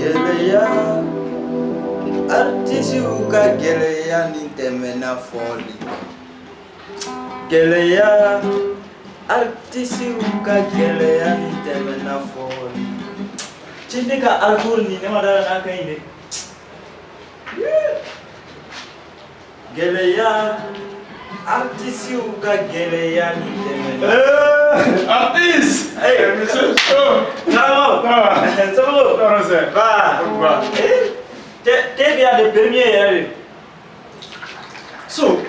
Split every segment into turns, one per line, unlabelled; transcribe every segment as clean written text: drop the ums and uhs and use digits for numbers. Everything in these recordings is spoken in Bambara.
Gɛlɛya, artisiw ka gɛlɛya nin tɛmɛna fɔli kan. Gɛlɛya, artisiw ka gɛlɛya nin tɛmɛna fɔli. Cɛ, ne ka accord nin, ne ma d'a la n'a ka ɲi dɛ. Gɛlɛya, artisiw ka gɛlɛya nin tɛmɛna.
Artiste!
Hey,
monsieur So!
Karamɔgɔ.
Ça va?
Somɔgɔw?
Tɔɔrɔ tɛ.
Ba.
Ba.
Cɛ, t'e bɛ yan de premier yɛrɛ de.
So,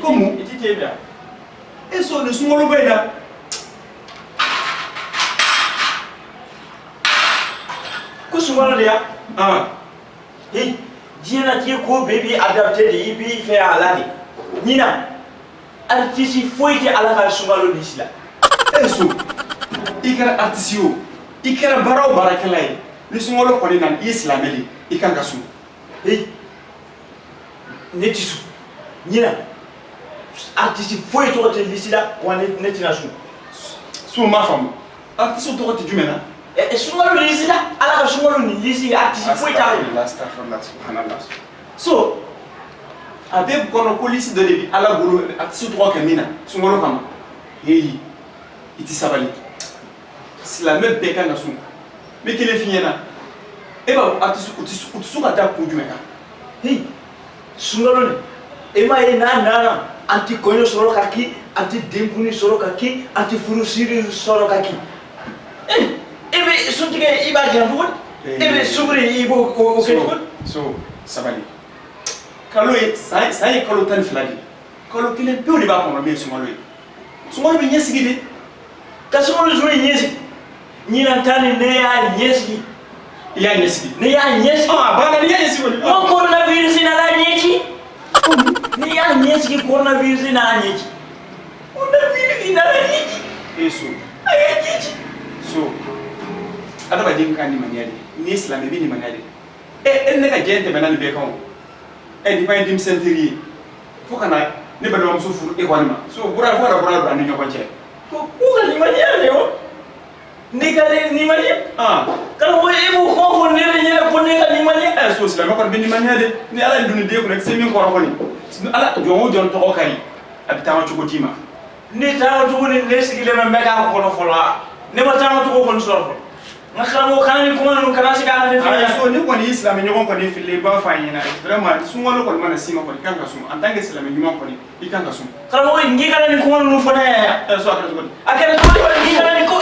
ko mun?
I ti t'e bɛ yan.
E so, nin sunkaloba in na.
Ko sunkalo de ya?
Ah,
Hey, diɲɛlatigɛ ko bɛɛ b'i adapté de, i b'i fɛ a la de. Ɲinan, artiste foyi tɛ Ala ka sunkalo lisi la.
E so, i kɛra artiste ye o, i kɛra baara o baarakɛla ye, ni sunkalo kɔni nana, i ye silamɛ de ye, i kan ka sun.
Hey, ne ti sun. Ɲinan, artiste foyi tɔgɔ tɛ lisi la, wa ne tɛna sun.
So, n m'a faamu. Artiste tɔgɔ tɛ jumɛn na?
Ɛ, sunkalo lisi la, Ala ka sunkalo nin lisi, artiste foyi t'a la.
Astaghfirullah, astaghfirullah, subhanallah. So, a bɛ kɔnɔ ko lisi dɔ de bi Ala bolo, artiste tɔgɔ kɛ min na sunkalo kama. Heyi, i ti sabali. Silamɛ bɛɛ kan ka sun. N bɛ kelen f'i ɲɛna. E b'a fɔ artiste u ti sun ka da kun jumɛn kan?
Hey, sunkalo nin, e m'a ye n'a nana, an ti kɔɲɔ sɔrɔ ka kɛ, an ti denkundi sɔrɔ ka kɛ, an ti furusiri sɔrɔ ka kɛ. E bɛ suntigɛ, i b'a dilan cogo di? E bɛ suguri, i b'o o kɛ cogo di?
So, sabali. Kalo ye san, san ye kalo 12 de ye. Kalo kelen pewu de b'a kɔnɔ min ye sunkalo ye. Sunkalo bɛ ɲɛsigi de.
Ka sunkalo jumɛn ɲɛsigi? Ɲinan ta nin, ne y'a ɲɛsigi.
I y'a ɲɛsigi.
Ne y'a ɲɛsigi.
Ɔ, a banna, n'i y'a ɲɛsigi kɔni.
N ko coronavirus nana ɲɛci. N'i y'a ɲɛsigi, coronavirus nana ɲɛci. Coronavirus nana ɲɛci.
E so.
A y'a ɲɛci.
So, adamaden ka limaniya de. N'i ye silamɛ, i bɛ limaniya de. E ne ka diɲɛ tɛmɛna nin bɛɛ kan o. Ɛ, nin ye denmisɛn teri ye. Fo ka na ne balimamuso furu e kɔni ma. So, bura fo ka na bura don an ni ɲɔgɔn cɛ.
Ko k'u ka limaniya de o. Ne ka limaniya.
Ah.
Karamɔgɔ, e b'o kuma fɔ ne de ɲɛna ko ne ka limaniya.
Ɛ so, silamɛ kɔni bɛ limaniya de. Ni Ala ye donni den kunna, i tɛ se min kɔrɔ kɔni. Ala jɔn o jɔn tɔgɔ ka ɲi, a bɛ taama cogo d'i ma.
Ne taama cogo ni ne sigilen bɛ n bɛ k'a kɔnɔ fɔlɔ wa? Ne ma taama cogo kɔni sɔrɔ fɔlɔ. N ka karamɔgɔ, kana nin kuma ninnu, kana sigi a ka ne fɛ yan.
So, ni kɔni y'i silamɛ ɲɔgɔn kɔni fili, i b'a fɔ a ɲɛna vraiment, sunkalo kɔni mana s'i ma kɔni, i kan ka sun. En tant que silamɛ ɲuman kɔni, i kan ka sun.
Karamɔgɔ, n k'i kana nin kuma ninnu fɔ ne ɲɛna yan.
Ɛ so, a kɛra cogo di?
A kɛra cogo di? N k'i kana nin ko.